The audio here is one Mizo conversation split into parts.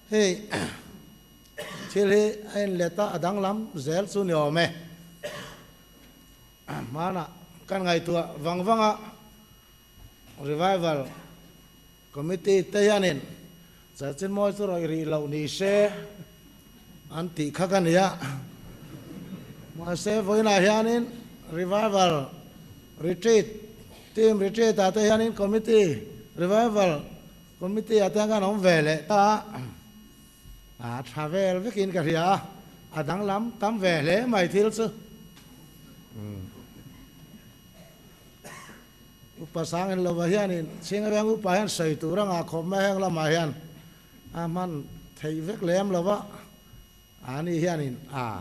Hei thil hi a inlet a, a danglam zel chu ni awm e. Hmanah kan ngaihtuah vang vang a, Revival Committee te hianin Chanchin mawi chu rawih rih loh ni se an tih kha ka ni a. Mahse vawiinah hianin Revival Retreat Team Retreat ah te hianin Committee Revival Committee ah te hian kan awm ve leh ta a. A tha vel vekin ka hria a, a danglam tam ve hle mai thil chu. Upa Sangin lova hianin Chhingreng upa hian sawi tur a ngah khawp mai heng lamah hian a hman theih vek lem lo va, a ni hianin a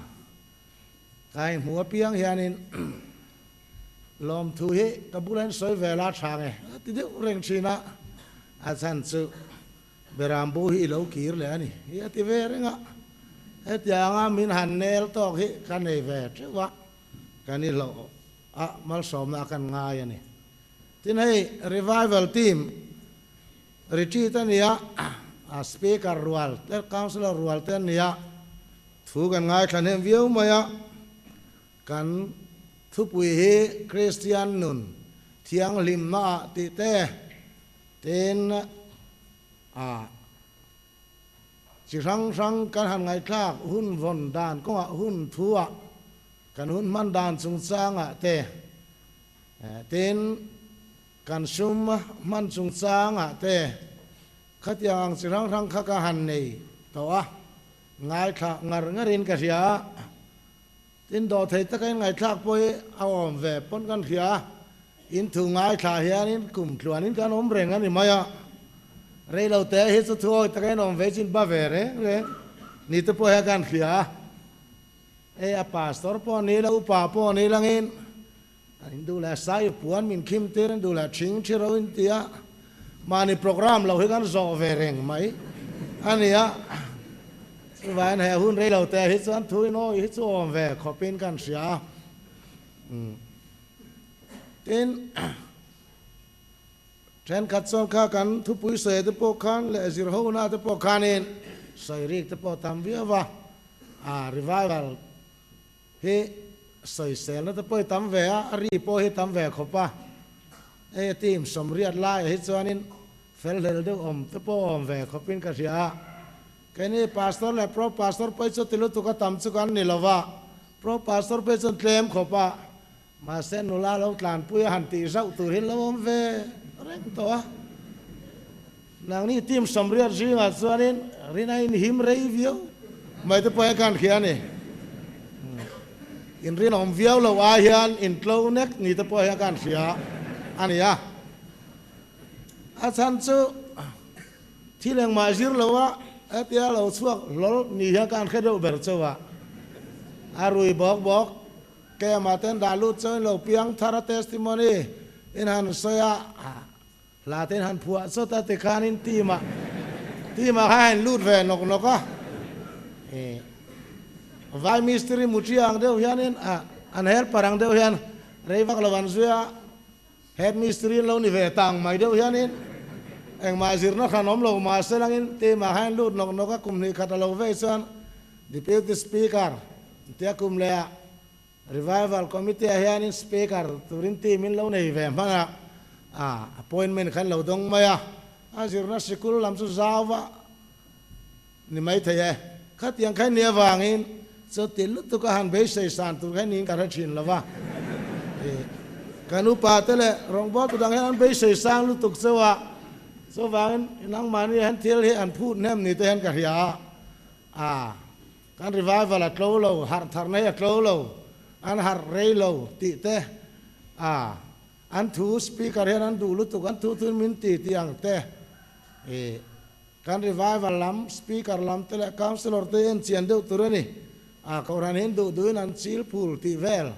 kai hmuh apiang hianin lawmthu hi ka bula in sawi vel a tha nge a ti deuh reng thin a, a chhan chu Berambu hi i lo kir leh a ni hi a ti ve reng a, hetianga min han nel tawk hi ka nei ve teuh a, kan i hlauh a malsawmna a kan ngai a ni. Tin hei Revival Team retreat a ni a, a Speaker rual te Councillor rual te an ni a, thu kan ngaithla hnem viau mai a, kan thupui hi Kristian nun thianghlimna ah tih te tin a chi hrang hrang kan han ngaihthlak hun vawn dan kawngah hun thu ah Kan hun hman dan chungchangah te, tin, kan sum hman chungchangah te khatiang ang chi hrang hrang kha ka han nei tawh a, ngaithla ngar ngarin ka hria a. Tin, dawhthei taka in ngaihthlak pawh hi a awm ve pawn kan hria a, in thu ngaithla hianin kum tluanin kan awm reng a ni mai a, reilo te hi chu thuawi taka in awm ve chin ba ve reng reng ni te pawh hian kan hria a. Hei a pastor pawh ni la, upa pawh ni langin an in duh leh sai puan min khim tir an duh leh thing thi ro in ti a, mahni program lo hi kan zawh ve reng mai a ni a, chuvangin he hun rei lo te hi chuan thu in awi hi chu awm ve khawpin kan hria a. Tin, thenkhat chuan kha kan thupui sawi te pawh khan leh zirhona te pawh khanin sawi rik te pawh tam viau va. A revival hi sawiselna te pawh hi tam ve a, a ri pawh hi tam ve khawp a. Hei a team sawmriat laiah hi chuanin fel hlel deuh awm te pawh awm ve khawpin ka hria a. Keini pastor leh pro pastor pawh hi chu ti lutuk a tam chu kan ni lo va, pro pastor pawh hi chuan tlem khawp a, mahse nula lo tlanpui a han tih zauh tur hi lo awm ve reng tawh a. Nangni team sawmriat zingah chuanin rin a inhim rei viau mai te pawh hi khan hria a ni. In rinawm viau lo ai hian in tlo nek ni te pawh hi khan hria a ni a. A chhan chu thil engmah zir lo a hetia lo chhuak hlawl ni hian khan hre deuh ber chauh a. A rui bawk bawk kemah ten dah lut chauhin lo piang thar a testimony in han sawi a. Hla ten han phuah chawt a tikhanin team ah team ah khan a in lut ve nawk nawk a, ih vai mistiri muthi ang deuh hianin ah an helper ang deuh hian rei vak lo an zui a, head mistiri an lo ni ve ta ang mai deuh hianin engmah zirna hran awm lo mahse langin team ah khan a in lut nawk nawk a, kum hnih khat a lo vei chuan deputy speaker tia kum leh ah Revival Committee ah hianin Speaker turin team in lo nei ve hman a, a appointment khan lo dawng mai a, a zirna sikul lam chu zau va ni mai thei e. Khatiang kha ni avangin chuti lutuk a han beisei san tur kha niin ka hre thin lo va. Kan upa te leh rawngbawltu dang hian an beisei sang lutuk chauh a, chuvangin nangmahni hian thil hi an phut hnem ni te hian ka hria a, a. Kan revival a tlo lo, harh tharna hi a tlo lo, an harh rei lo tih te, a an thu speaker hian an duh lutuk, an thu thuin min ti tih ang te, i kan revival lam speaker lam te leh councillor te hi en chian deuh tur a ni, a kohhran hian duh duhin an chil phul tih vel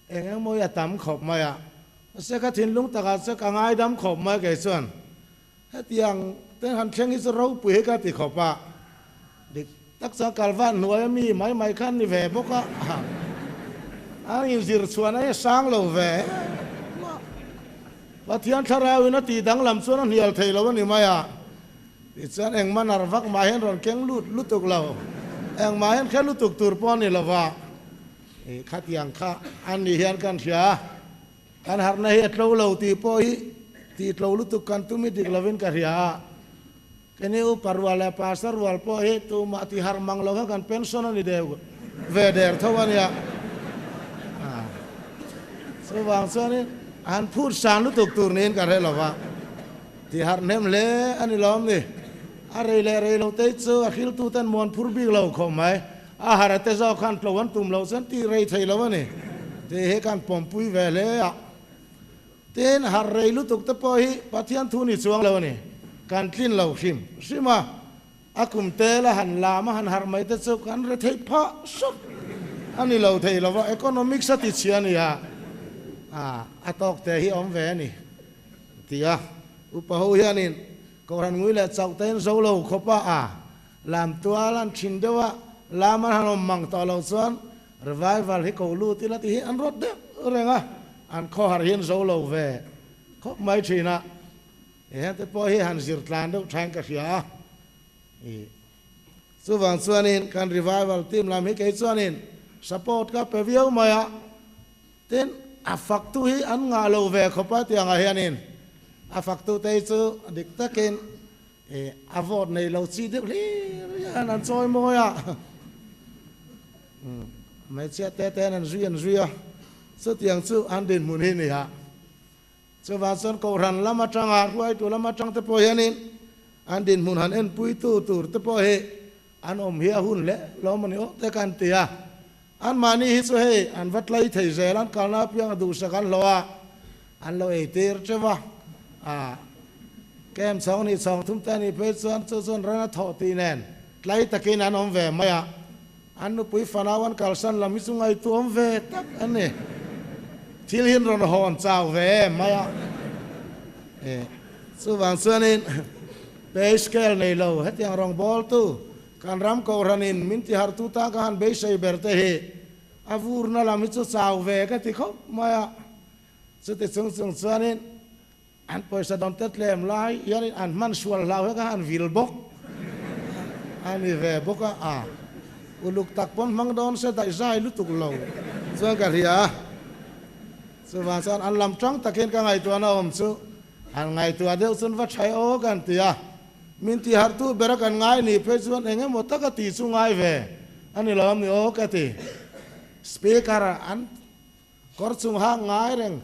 eng eng maw hi a tam khawp mai a, mahse ka thinlung takah chuan ka ngaidam khawp mai kei chuan. Hetiang te han thleng hi chu ropui hi ka ti khawp a, dik tak chuan Kalvan hnuaia mi mai mai khan ni ve bawk a, an inzir chhuan a sang lo ve mah. Pathian thlarauin a tih danglam chuan a hnial thei lo a ni mai a. Tichuan engmah nar vak mah hian rawn keng lut lutuk lo, engmah hian hre lutuk tur pawh a ni lo va, ih khatiang kha a ni hian kan hria a, kan harhna hi a tlo lo tih pawh hi tih tlo lutuk kan tum hi dik lovin ka hria a, Keni upa rual leh pastor rual pawh hi tumah ti harh mang lo kha kan pension a ni deuh ve der tho a nia. Chuvang chuanin han phut san lutuk tur niin ka hre lo va, ti harh hnem hle a ni lawm ni. A rei leh rei lo te chu a hriltu ten muan phur bik lo khawp mai. A harh a te zawk khan tlo an tum loh chuan tih rei thei lo a ni tih hi kan pawmpui ve hle a. Tin, harh rei lutuk te pawh hi Pathian thu ni chuang lo a ni. Kan tlin lo hrim hrim a, a kum tel a han lam a han harh mai te chu kan re theih phah sawt a ni lo thei lo va, economics a ti chhia a ni a, a tawk te hi a awm ve a ni ti a. Upa ho hianin Kohhran ngui leh chauh te in zo lo khawp a, a lam tual an thin deuh a, lam an han awm mang tawh lo chuan Revival hi ko lut ila tih hi an rawt deuh reng a, an khawhar hi an zo lo ve khawp mai thin a, hengte pawh hi han zir tlan deuh thain ka hria a, ih chuvang chuanin kan revival team lam hi kei chuanin support ka pe viau mai a, tin a faktu hi an ngah lo ve khawp a tiangah hianin a faktu te hi chu dik takin ih a vote nei lo chi deuh hlir hian an chawi mawi a. Hmeichhia te ten an zui an zui a, chutiang chu an dinhmun hi a ni a. Chuvang chuan Kohhran lam atanga hruaitu lam atang te pawh hianin an dinhmun han enpuitu tur te pawh hi an awm hi a hun hle lawm a ni aw te kan ti a. Anmahni hi chu hei an va tlai thei zel, an kalna apiang a duhsak an hlawh a, an lo eitir teuh a. A Camp chhawng hnih chhawng thum te a nih phei chuan chu chuan ran a thawh tih nen tlai takin an awm ve mai a. An nupui fanau an kalsan lam hi chu ngaihtuahawm ve tak a ni. Thil hi an rawn hawn chau ve em mai a. E, chuvang chuanin pay scale nei lo hetiang rawngbawltu kan ram kohhranin min tihartu tan ka han beisei ber te hi a vurna lam hi chu chau ve ka ti khawp mai a. Chuti chung chung chuanin An pawisa dawn te tlem lai hianin an hman sual hlau hi ka han vil bawk a ni ve bawk a, a uluk tak pawn hmang dawn se daih zai lutuk lo chuan ka hria a, chuvang chuan an lam tang takin ka ngaihtuahna awm chu han ngaihtuah deuh chuan va tha e aw kan ti a, min tihharhtu bera kan ngai nih phei chuan eng emaw taka tih chu ngai ve a ni lo am ni aw ka ti. Speaker an. Kawr chung ha ngai reng,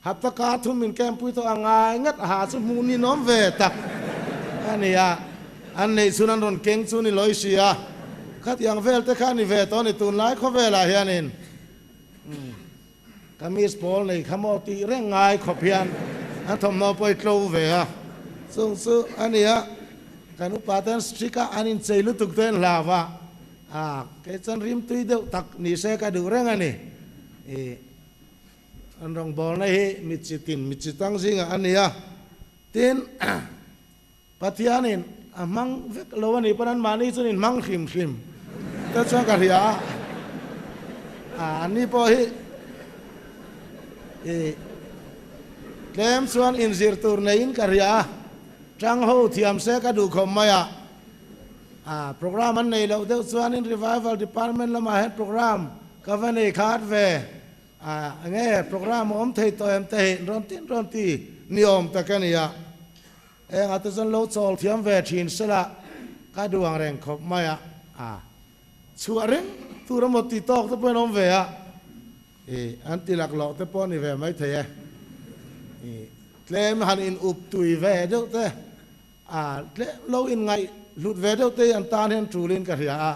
hapta ka thum min campui tawh a ngai ngat ha chu hmuh ninawm ve tak a ni a, an neih chhun an rawn keng chu ni lawi si a, khatiang vel te kha a ni ve tawh a ni tunlai khawvelah hianin kamis pawl nei kha maw tih reng ngai khawp hian an thawmhnaw pawh i tlo ve a, chung chu a ni a, kan upa ten strict a an inchei lutuk te an hlau a. A, kei chuan rimtui deuh tak ni se ka duh reng a ni. I an rawngbawlna hi mi chi tin, mi chi tang zingah a ni a. Tin, Pathianin a hmang vek lo a nih pawn anmahni chuan in hmang hrim hrim te chuan ka hria a. A, anni pawh hi i tlem chuan inzir tur neiin ka hria a. Tang ho thiam se ka duh khawp mai a. A program an nei loh deuh chuanin Revival Department lamah hian program ka va nei khat ve a, enge program a awm thei tawh em te hi rawn tin rawn ti ni awm tak a ni a, engah te chuan lo chawl thiam ve thin sela ka duh ang reng khawp mai a, a chhuah reng tur emaw ti tawk te pawhin awm ve a, i an ti laklawh te pawh a ni ve maithei e, i tlem han in up tui ve deuh te. A tlem lo in ngaih hlut ve deuh te hi an tan hian tulin ka hria a,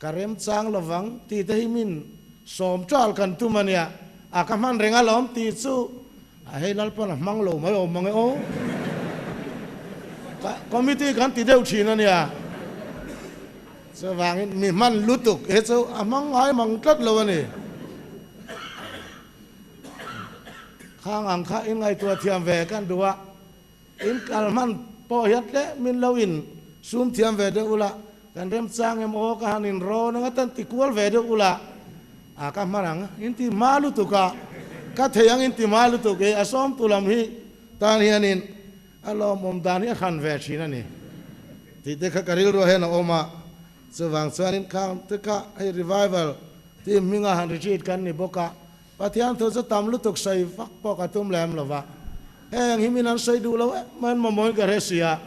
ka remchang lovang tih te hi min sawm ṭal kan tum a nia, a ka hman reng alawm tih chu a hei Lalpawn a hmang lo mai awm mang e aw. Ka committee kan ti deuh ṭhin a nia, chuvangin mi hman lutuk hi chu a hmang ngai mang tlat lo a ni. Khang ang kha in ngaihtuah thiam ve kan duh a. In kal hman pawh hian tlem min lo in sum thiam ve deuh ula, kan remchang em aw ka han in rawn anga tan ti kual ve deuh ula, a ka hman ang in ti hma lutuk a, ka thei ang in ti hma lutuk e, a sawmtu lam hi tan hianin a lawmawm dan hi a hran ve thin a ni. Tih te kha ka rilruah hian a awm a, chuvang chuanin khang te kha hei revival team hminga han retreat kan ni bawk a, Pathian thu chu tam lutuk sawi vak pawh ka tum lem lo va, heng hi min an sawi duh lo em mai an mamawhin ka hre si a,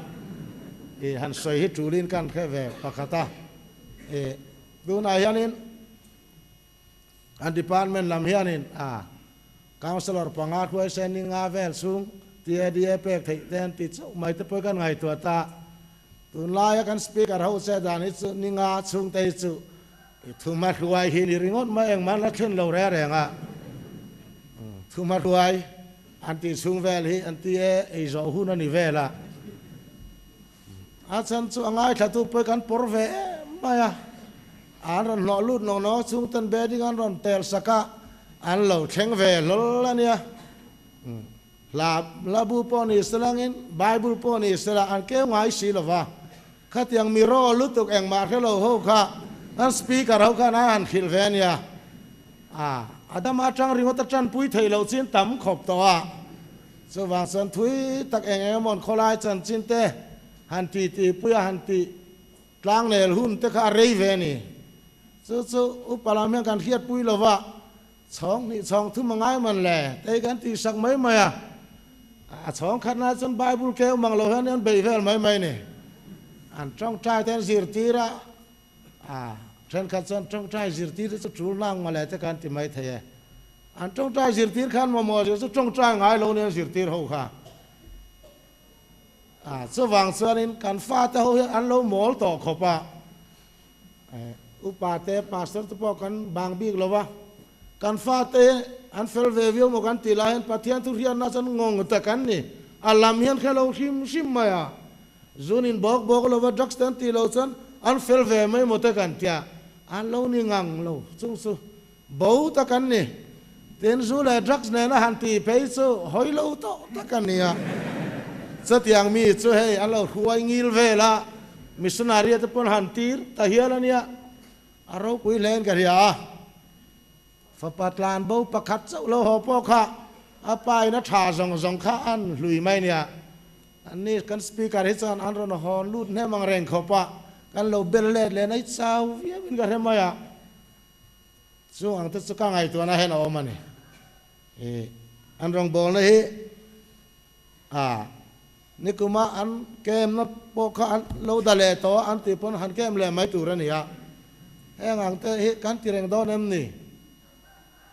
i han sawi hi tulin kan hre ve pakhat a, i tunah hianin an department lam hianin a councillor panga hruaisen ni nga vel chhung TADA pek theih te an ti chauh mai te pawh kan ngaihtuah ta, tunlaia kan speaker ho che dan hi chu ni nga chhung te hi chu I thuma hruai hi ni ringawt mai engmah la thlen lo reng reng a, thuma hruai an tih chhung vel hi an ti e, ei zawh hun a ni vel a, a chhan chu a ngaithlatu pawh kan pawr ve em mai a, an rawn hlawh lut nawk nawk chhung ten bedding an rawn tel sak a, an lo thleng ve hlawl a nia. Hla hla bu pawh ni selangin Bible pawh ni sela an keu ngai si lo va, Khatiang mi raw lutuk engmah hre lo ho kha kan speaker ho khan a han hrilh ve a nia. A Adam atang ringawt a tanpui theih loh chin tam khawp tawh a. Chuvang chuan thui tak eng eng emawn khawlai chanchin te han ti tihpui a han tih tlangnel hun te kha a rei ve a ni. Chu chu upa lam hian kan hriatpui lo va, Chhawng hnih chhawng thum a ngai man le, tei kan tih sak mai mai a. A chhawng khatna chuan Bible keu mang lo hian an beih vel mai mai ni. An tawngtai te an zirtir a, a thenkhat chuan tawngtai zirtir te chu tul nang mawle te kan ti mai thei e. An tawngtai zirtir khan mamawh zir chu tawngtai ngai lo nia zirtir ho kha. A chuvang chuanin kan fate ho hian an lo mawl tawh khawp a. Upa te pastor te pawh kan bang bik lo va, kan fate an fel ve viau maw kan tih lai hian Pathian thu hriatna chuan ngawng tak an ni. A lam hian hre lo hrim hrim mai a, zun in bawk bawk lo va, drugs te an tih loh chuan an fel ve mai maw te kan tia, an lo ni ngang lo chung chu bo tak an ni. Tin, zu leh drugs nena han tih phei chu hawi lo tawh tak a ni a. Chutiang mi chu hei an lo hruai ngil vel a, missionary te pawn han tir ta hial a nia, a ropui hlein ka hria a. Fapa tlan bo pakhat chauh lo haw pawh kha a pa in a tha zawng zawng kha an hlui mai nia. Anni kan speaker hi chuan an rawn hawn lut hnem ang reng khawp a, kan lo bel let leh nai chau viau in ka hre mai a. Chung ang te chu ka ngaihtuahna hian a awm a ni. I an rawngbawlna hi a nikuma an kemna pawh kha an lo da leh tawh a, an tih pawn han kem leh mai tur a ni a. Heng ang te hi kan ti reng dawn em ni?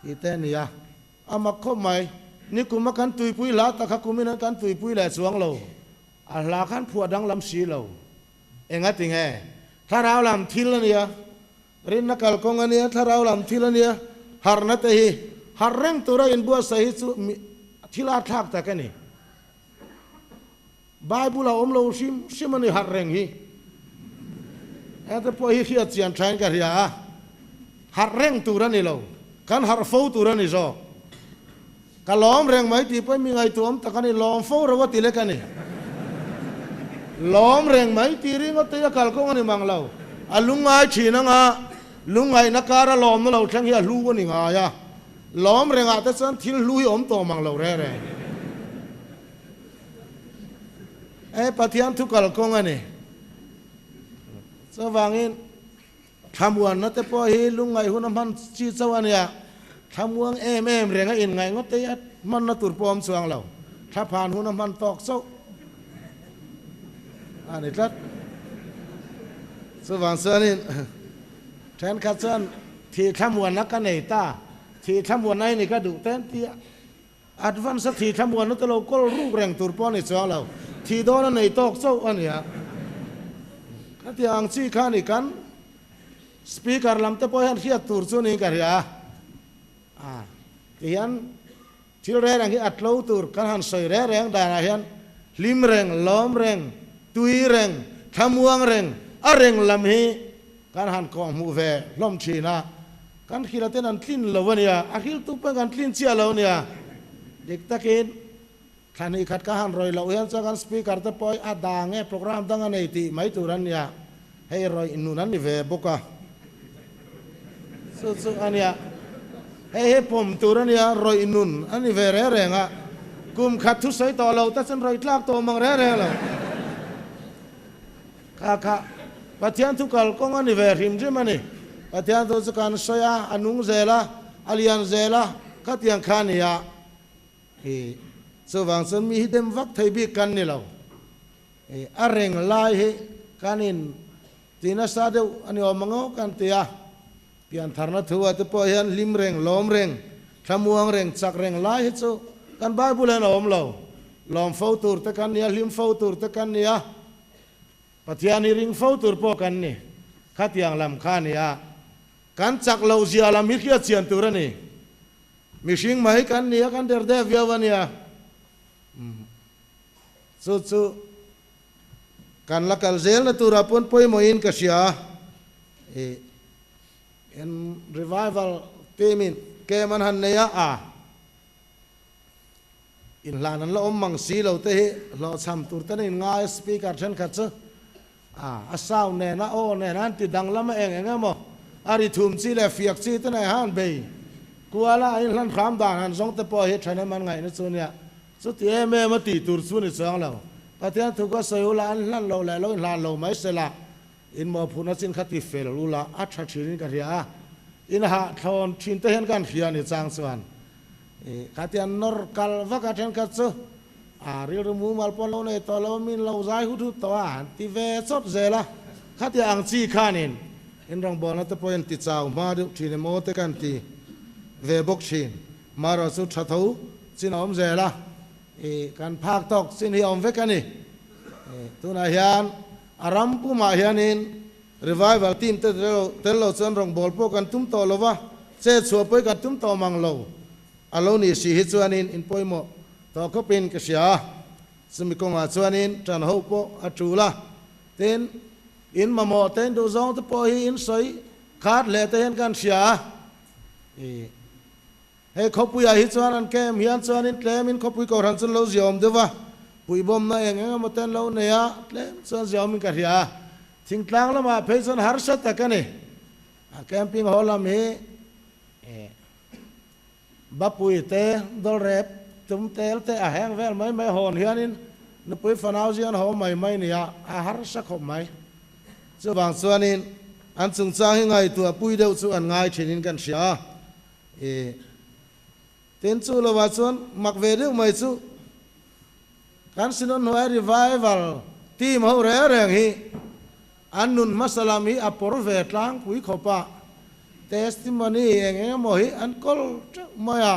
Tih te a ni a. A mak khawp mai. Nikuma kan tuipui hla tak kha kumin an kan tuipui leh chuang lo. A hla khan phuah danglam si lo. Enga tinge? Thlarau lam thil a nia. Rinna kalkawng a nia, thlarau lam thil a nia, harhna te hi harh reng tura inbuatsaih hi chu mi thil a thlak tak a ni. Bible a awm lo hrim hrim a ni harh reng hi. Hengte pawh hi hriat chian thain ka hria a, harh reng tur a ni lo, kan harh fo tur a ni zawk. Ka lawm reng mai tih pawhin mi ngaihtuah awm tak a ni, lawm fo ro a ti lek a ni. Lawm reng mai tih ringawt te hi a kalkawng a ni mang lo. A lungngai thin anga lungngaihna kara lawmna lo thleng hi a hlu a ni ngai a. Lawm rengah te chuan thil hlu hi awm tawh mang lo reng reng. E Pathian thu kalkawng a ni. Chuvangin. Thlamuanna te pawh hi lungngaih hun a hman chi chauh a nia, thlamuang em em reng a inngaih ngawt te hi a hmanna tur pawh a awm chuang lo, thlaphan hun a hman tawk chauh a ni tlat. Chuvang chuanin thenkhat chuan thih thlamuanna ka nei ta, thih thlamuanna hi ni ka duh te an ti a, advance a thih thlamuanna te lo kawl ruk reng tur pawh a ni chuang lo, thih dawn a nei tawk chauh a nia. Khatiang ang chi kha ni kan speaker lam te pawh hian hriat tur chu niin ka hria a, a tihian thil reng reng hi a tlo tur kan han sawi reng reng danah hian hlim reng, lawm reng, tui reng, thlamuang reng, a reng lam hi kan han kawhhmuh ve hlawm thin a. Kan hrilh aten an tlin lo a nia, a hriltu pawhin kan tlin chiah lo a nia. Dik takin thla hnih khat ka han rawih loh hian chuan kan speaker te pawh hi a dang e, program dang a nei tih mai tur an nia, hei rawih nun an ni ve bawk a. Chu chu a nia, hei hi pawm tur a nia, rawih nun a ni ve reng reng a, kum khat thusawi tawh lo te chuan rawih tlak tawh mang reng reng lo. Kha kha Pathian thu kalkawng a ni ve hrim hrim a ni. Pathian thu chu kan sawi a, a nung zel a, a lian zel a, khatiang kha a ni a. I chuvang chuan mi hi dem vak thei bik kan ni lo. I a reng lai hi kan in ti nasa deuh a ni awm ang aw kan ti a. Piantharna thu ah te pawh hian hlim reng, lawm reng, thlamuang reng, chak reng lai hi chu kan Bible hian a awm lo. Lawm fo tur te kan ni a, hlim fo tur te kan ni a, Pathian hi ring fo tur pawh kan ni. Khatiang lam kha a ni a, kan chak loh zia lam hi hriat chian tur a ni. Mihring mai kan ni a, kan der deuh viau a nia. Chu chu kan la kal zelna turah pawn pawimawhin ka hria. I en revival team in camp an han nei a, a inhlan an la awm mang si lo te hi hlawhchham tur ten a inngai a, speaker thenkhat chu a a sound nen a aw nen a an ti danglam a eng eng emaw a ri thum chi leh fiak chi te nei han bei kual a, a inhlan hram dan han zawng te pawh hi thenem an ngaihna chu nia. Chuti em em a tih tur chu ni chuang lo. Pathian thu ka sawi ula an hlan lo leh lo inhlan lo mai se la, in mawhphurhna chin kha ti fel ula a tha thin in ka hria a, in hah thlawn thin te hian kan hria ni chang chuan i khatiang nawr kal vak a thenkhat chu a rilru mumal pawn lo nei tawh lo min lo zai hut hut tawh a han ti ve chawp zel a, khatiang ang chi khanin in rawngbawlna te pawhin ti chau hma deuh thin emaw te kan ti ve bawk thin. Marawh chu tha tho chin a awm zel a, i kan phak tawk chin hi a awm vek a ni. Tunah hian a ram pumah hianin revival team te tel lo chuan rawngbâwl pawh kan tum tawh lo va, chet chhuah pawh hi kan tum tawh mang lo. A lo nih si hi chuanin in pawimawh tawh khawpin ka hria a, chumi kawngah chuanin ṭan ho pawh a ṭul a. Tin, in mamawh te in duhzawng te pawh hi in sawi khat hle te hian kan hria a. I hei khawpuiah hi chuan an camp hian chuanin tlemin khawpui kohhran chu an lo ziaawm deuh va, puihbawmna eng eng emaw te an lo nei a, tlem chuan ziaawmin ka hria a. Thingtlang lamah phei chuan harsa tak a ni. A camping haw lam hi Bapui te, Dawlrep tum tel te a heng vel mai mai hawn hianin nupui fanau zian haw mai mai nia a harsa khawp mai. Chuvang chuanin an chungchang hi ngaihtuah pui deuh chu an ngai thinin kan hria a. I tin chu lovah chuan mak ve deuh mai chu kan Synod hnuai revival team ho reng reng hi an nun hmasa lam hi a pawr ve tlangpui khawp a, testimony eng eng emaw hi an kawl teuh mai a,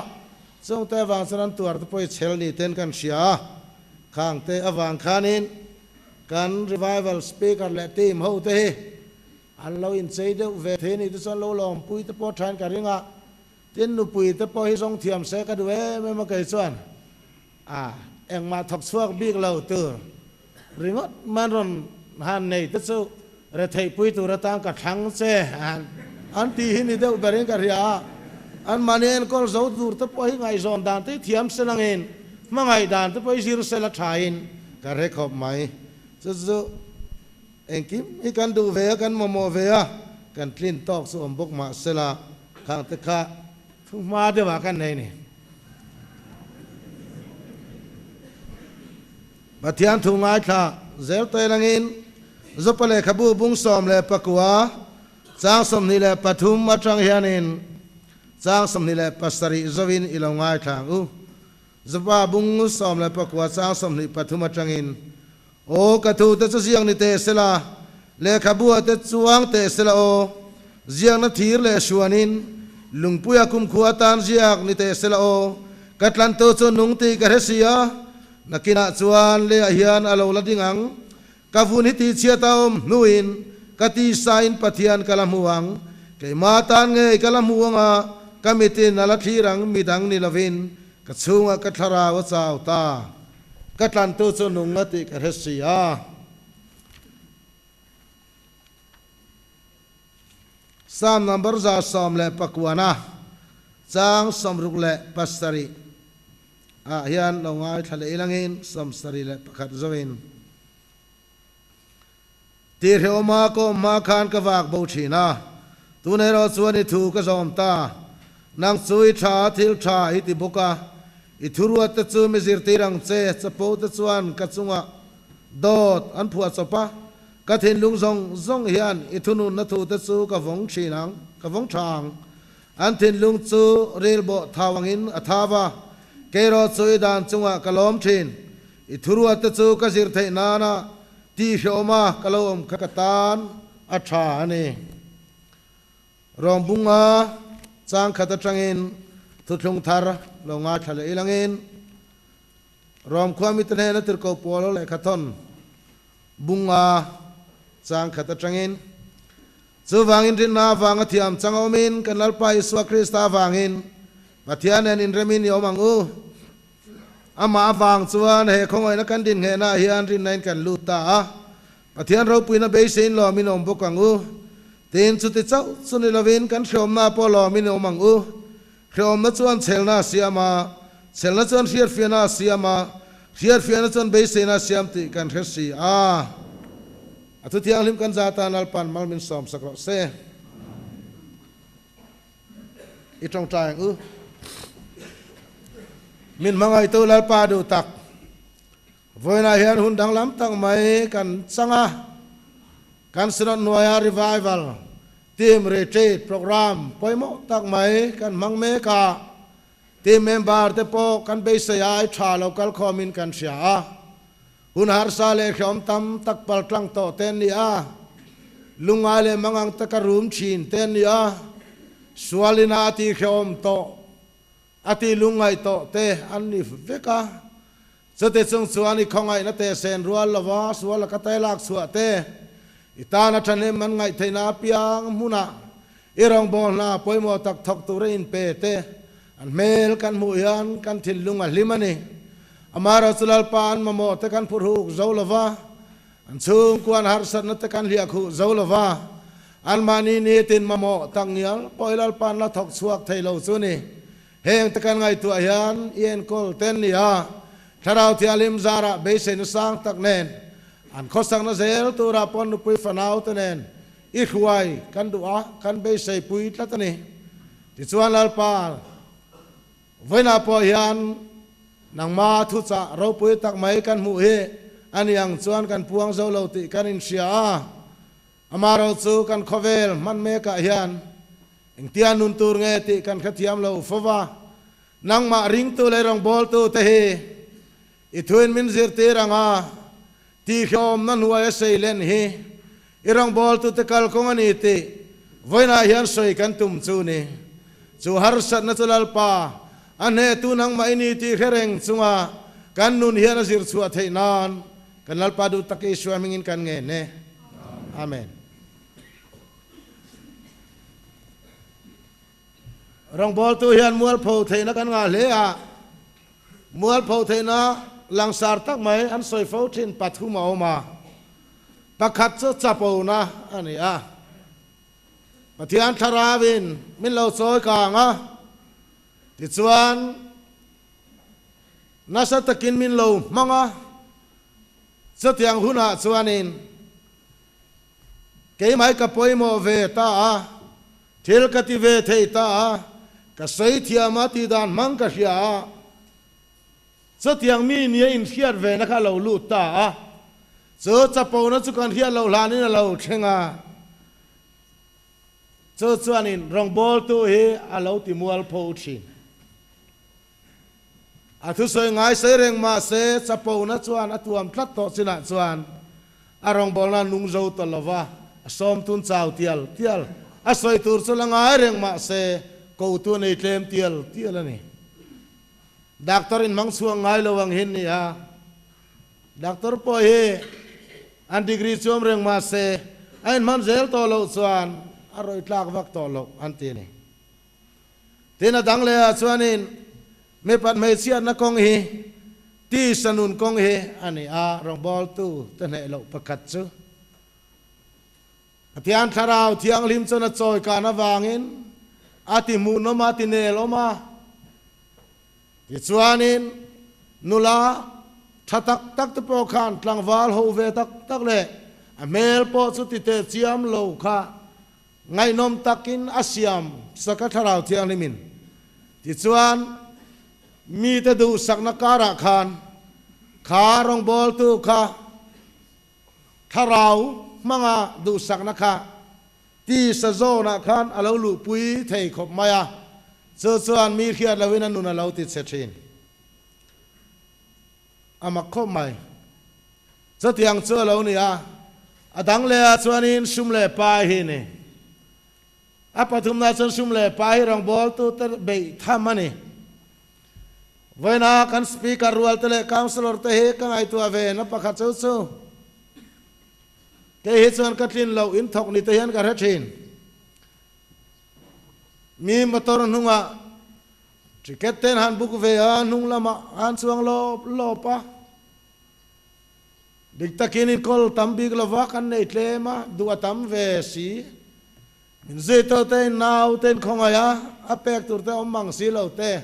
chungte avang chuan an tuar te pawh hi chhel ni ten kan hria a, khangte avang khanin Kan revival speaker leh team ho te hi an lo inchei deuh ve thei a nih te chuan lo lawmpui te pawh thain ka ring a, tin nupui te pawh hi zawng thiam se ka duh em em a kei chuan a engmah thawk chhuak bik lo tur ringawt man rawn han nei te chu retheihpui tur atan ka thlang che an tih hi ni deuh berin ka hria a, anmahni enkawl zo tur te pawh hi ngaihzawn dan te hi thiam se langin hmangaih dan te pawh hi zir se la thain Ka hre khawp mai. Chu chu engkim hi kan duh ve a, kan mamawh ve a, kan tlin tawk chu awm bawk mah sela, khang te kha thu hma deuhah kan nei ni. Pathian thu ngaithla zel tawi langin Zopa lehkhabu bung 14, chang 23 atang hianin chang 27 zoin i lo ngaithla ang u. Zapa bung 19 chang 23 atangin, Aw ka thu te chu ziak ni teh sela, lehkhabua te chuang teh sela aw, ziakna thir leh hruanin lungpuia kumkhua atan ziak ni teh sela aw, ka tlantu chu nung tih ka hre si a, nakinah chuan leiah hian a lo la ding ang, ka vun hi tihchhiat a awm hnuin ka tisain Pathian ka la hmu ang, keimah tan ngei ka la hmu ang a, ka mitin a la thlir ang midang ni lovin Ka chhungah ka thlarau a chau ta, ka tlantu chu nung a tih ka hre si a. Psalm number 119 chang 67 ah hian lo ngaithla leh ilangin 71 zoin. Tihreawma ka awm hma khan ka vak bo thin a, tun erawh chuan i thu ka zawm ta. Nang chu i tha a, thil tha i ti bawk a, i thuruat te chu mi zirtir ang che, chapo te chuan ka chungah dawt an phuah chawp a, Ka thinlung zawng zawng hian i thununna thute chu ka vawng thin ang, ka vawng tha ang. An thinlung chu rilbawh thau angin a thau a, kei erawh chu i dan chungah ka lawm thin. I thuruatte chu ka zir theih nana tihhrehawma ka lo awm kha ka tan a tha a ni. Rawngbunga chang khat atangin thuthlung thar lo ngaithla leh ilangin Rom khua mite hnena tirhkoh pawl lehkha thawn bunga chang khat atangin, Chuvangin rinna avanga thiam chang awmin kan Lalpa Isua Krista avangin Pathian nen inremin i awm ang u. Amah avang chuan he khawngawihna kan din nghehnah hian rinna in kan lut ta a, Pathian ropuina beiseiin lawmin awm bawk ang u. Tin, chuti chauh chu ni lovin kan hreawmna pawh lawmin i awm ang u. Hreawmna chuan chhelna a siam a, chhelna chuan hriatfiahna a siam a, hriatfiahna chuan beiseina a siam tih kan hre si a. A thu thianghlim kan za tan Lalpa'n mal min sawmsak rawh se. I tawngtai ang u. Min hmangaihtu Lalpa duh tak, vawiinah hian hun danglam tak mai kan chang a, kan Synod hnuaia Revival Team Retreat Programme pawimawh tak mai kan hmang mek a, team member te pawh kan beisei ai tha lo kal khawmin kan hria a, hun harsa leh hreawm tam tak pal tlang tawh te an ni a, lungngai leh mangang taka rum thin te an ni a, sualina a tih hreawm tawh a tih lungngaih tawh te an ni vek a, Chute chung chuan i khawngaihna te sen rual lova sual laka tai lak chhuah te, i tana thahnem an ngaih theihna apiang hmunah i rawngbâwl hna pawimawh tak thawk tura inpe te an hmel kan hmuh hian kan thinlung a hlim a ni. Amaherawhchu chu Lalpa an mamawh te kan phurhuk zo lova, an chhungkua an harsatna te kan hliahkhuh zo lova, anmahni nitin mamawh tak ngial pawh i Lalpa an la thawk chhuak thei lo chu ni. Heng te kan ngaihtuah hian i enkawl ten ni a, Thlarau Thianghlim zarah beiseina sang tak nen an khawsakna zel turah pawn nupui fanau te nen i hruai kan duh a, kan beisei pui tlat a ni. Tichuan Lalpa, vawiinah pawh hian nangma thuchah ropui tak mai kan hmuh hi a ni ang chuan kan puang zo lo tih kan inhria a, Amaherawh chu kan khawvel hman mekah hian engtia nun tur nge tih kan hrethiam lo fo va, nangmah ringtu leh rawngbawltu te hi i thuin min zirtir ang a, tihhlawmna hnuaia sei len hi i rawngbawltu te kalkawng a ni tih vawiinah hian sawi kan tum chu ni. Chu harsatna chu Lalpa a hnehtu nangmah i ni tih hre reng chunga kan nun hian a zir chhuah theih nan Kan Lalpa duh tak Isua hmingin kan ngen e. Amen. Rawngbawltu hian mualpho theihna kan ngah hle a, mualpho theihna langsar tak mai an sawi fo thin pathum a awm a. Pakhat chu chapona a ni a. Pathian Thlarauin min lo chawi kang a, tichuan Nasa takin min lo hmang a, chutiang hunah chuanin keimah hi ka pawimawh ve ta a, thil ka ti ve thei ta a, ka sawi thiam a tih dan hmang ka hria a, chutiang mi nia inhriat vena kha a lo lut ta a, chu chapona chu kan hriat loh hlanin a lo thleng a, chu chuanin rawngbawltu hi a lo ti mualpho thin. A thusawi ngai sawi reng mah se chapona chuan a tuam tlat tawh chinah chuan a rawngbawlna nung zo ta lo va, a sawmtun chau tial tial. A sawi tur chu la ngai reng mah se kotu a nei tlem tial tial a ni. Doctor in hmang chhuak ngai lo ang hin ni a, doctor pawh hi an degree chuam reng mah se a inhman zel tawh loh chuan a rawih tlak vak tawh loh an ti a ni. Tin, a dang leh ah chuanin mipat hmeichhiatna kawng hi tisa nun kawng hi a ni a, rawngbawltu te hneh loh pakhat chu Pathian Thlarau Thianghlim chuan a chawi kan avangin a ti hmuhnawm a, ti nel awm a. Tichuanin nula tha tak tak te pawh khan tlangval ho ve tak tak leh a hmel pawh chu ti teh chiam lo kha Ngaihnawm takin a siam sak a Thlarau Thianghlimin. Tichuan, mite duhsakna karah khan kha rawngbawltu kha Thlarau hmanga duhsakna kha tisa zawnah khan a lo luhpui thei khawp mai a, chu chuan mi hriat loin a nun a lo ti chhe thin. A mak khawp mai. Chutiang chu a lo ni a, a dang leh ah chuanin sum leh pai hi ni. A pathumna chuan sum leh pai hi rawngbawltute beih tham a ni. Vawiina kan Speaker rualte leh Councillor te hi ka ngaihtuah ve na pakhat chu chu kei hi chuan ka tlin loh in thawk ni te hian ka hre thin. Mi motor hnungah ticket ten han book ve a, hnung lamah an chuang lawp lawp a. Dik takin inkawl tam bik lova kan nei tlem a, duh a tam ve si. Min zui tawh te in nau te in khawngaih a, a pek tur te awm mang si lo te.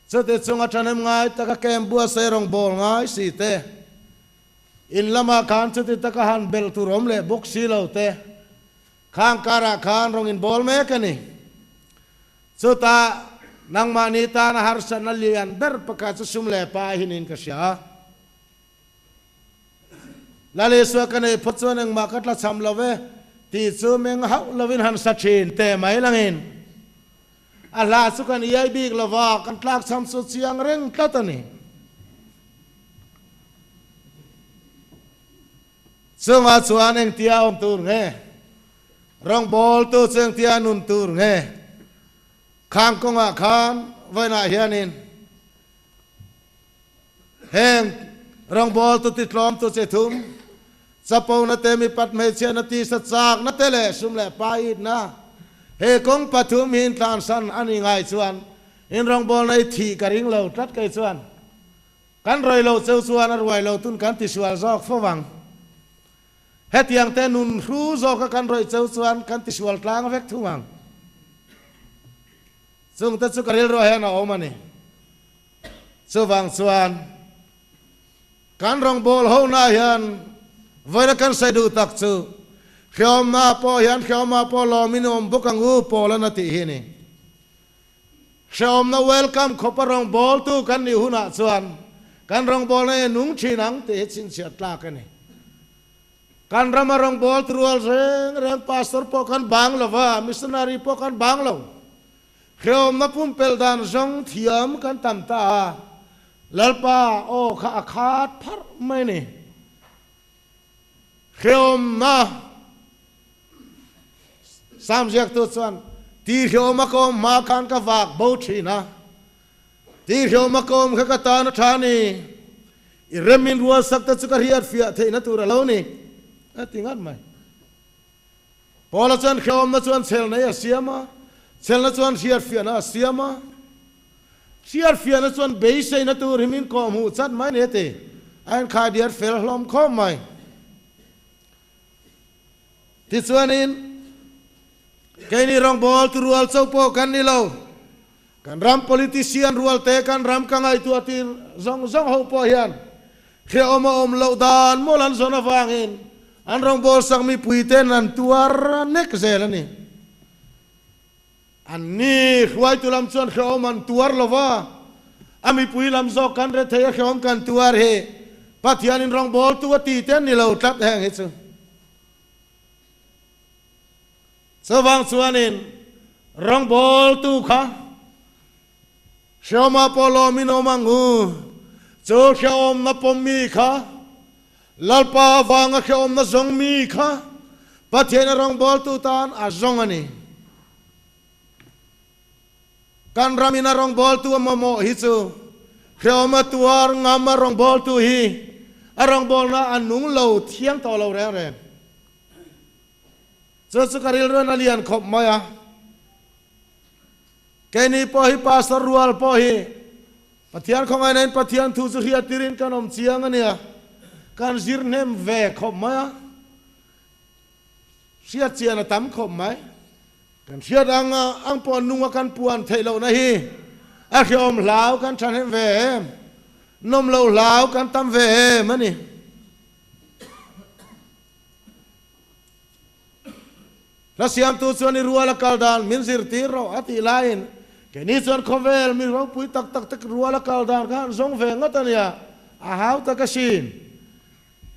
Chute chunga thahnem ngai taka kem buatsaih rawng bawl ngai si te. In lamah khan chuti taka han belh tur awm leh bawk si lo te. Khang karah khan rawng in bawl mek a ni. Chutah, nangmahni tana harsatna lian ber pakhat chu sum leh pa hinin ka hria a. Lal Isua ka neih phawt chuan engmah ka tlachham lo ve tih chu meng hauh lovin han sa thin teh mai langin a hla chu kan iai bik lo va, kan tlakchham chu chiang reng tlat a ni. Chungah chuan engtia awm tur nge? Rawngbawltu chu engtia nun tur nge? Khang kawngah khan vawiinah hianin heng rawngbawltu titlawmtu chi thum, chapona te, mipat hmeichhiatna, tisa chakna te leh sum leh paitna, he kawng pathum hi intlansan a ni ngai chuan in rawngbawlna i thih ka ring lo tlat kei chuan. Kan ruai lo cheu chuan a ruai lo tun kan tisual zawk fo vang. Hetiang te nun hru zawka kan rawih cheu chuan kan tisual tlang vek thung ang. Chung te chu ka rilruah hian a awm a ni. Chuvang chuan kan rawngbâwl hona hian vawiina kan sawi duh tak chu hreawmna pawh hian hreawmah pawh lawmin awm bawk ang u Paul-an a tih hi a ni. Hreawmna welcome khawpa rawngbawltu kan nih hunah chuan kan rawngbawlna hi a nung thin ang tih hi chhinchhiah tlak a ni. Kan rama rawngbawltu rual reng reng pastor pawh kan bang lo va, missionary pawh kan bang lo. Hreawmna pumpelh dan zawng thiam kan tam ta a, Lalpa aw kha a khat pharh mai a ni. Hreawmna Sam ziaktu chuan, Ti hreawma ka awm hma khan ka vak bo thin a, ti hreawma ka awm kha ka tan a tha ni, i remin rualsak te chu ka hriat fiah theihna tur a lo ni, a ti ngat mai. Paula chuan hreawmna chuan chhelna hi a siam a, chhelna chuan hriat fiahna a siam a, hriat fiahna chuan beiseina tur hi min kawhhmuh chat mai ni a ti. A inkhaidiat fel hlawm khawp mai. Tichuanin, keini rawngbawltu rual cho pawh kan ni lo. Kan ram politician rual te, kan ram ka ngaihtuah tir zawng zawng ho pawh hian hrehawm a awm loh dan mawl an zawn avangin an rawngbawlsak mipui ten an tuar nek zel a ni. Anni hruaitu lam chuan hrehawm an tuar lo va, a mipui lam zawk kan rethei a hrehawm kan tuar hi Pathianin rawngbawltu a ti te an ni lo tlat heng hi chu. Chuvang chuanin rawngbawltu kha hrehawmah pawh lawmin awm ang u, chu hrehawmna pawmmi kha Lalpa avanga hrehawmna zawng mi kha Pathian a rawngbawltu tan a zawng a ni. Kan ramin a rawngbawltu a mamawh hi chu hrehawm a tuar ngam a rawngbawltu hi a rawngbawlna a nung lo thiang tawh lo reng reng. Chu chu ka rilruan a lian khawp mai a. Keini pawh hi Pastor rual pawh hi Pathian khawngaihna in Pathian thu chu hriat tirin kan awm chiang a nia, kan zir hnem ve khawp mai a, hriat chian a tam khawp mai. Kan hriat ang ang pawh nunga kan puan theih lohna hi a hreawm hlau kan thahnem ve em, nawm lo hlau kan tam ve em a ni. Hla siamtu chuan i rual a kal dan min zirtir rawh a tih laiin keini chuan khawvel mi ropui tak tak te rual a kal dan kha an zawng ve ngawt a nia, a hau tak asin.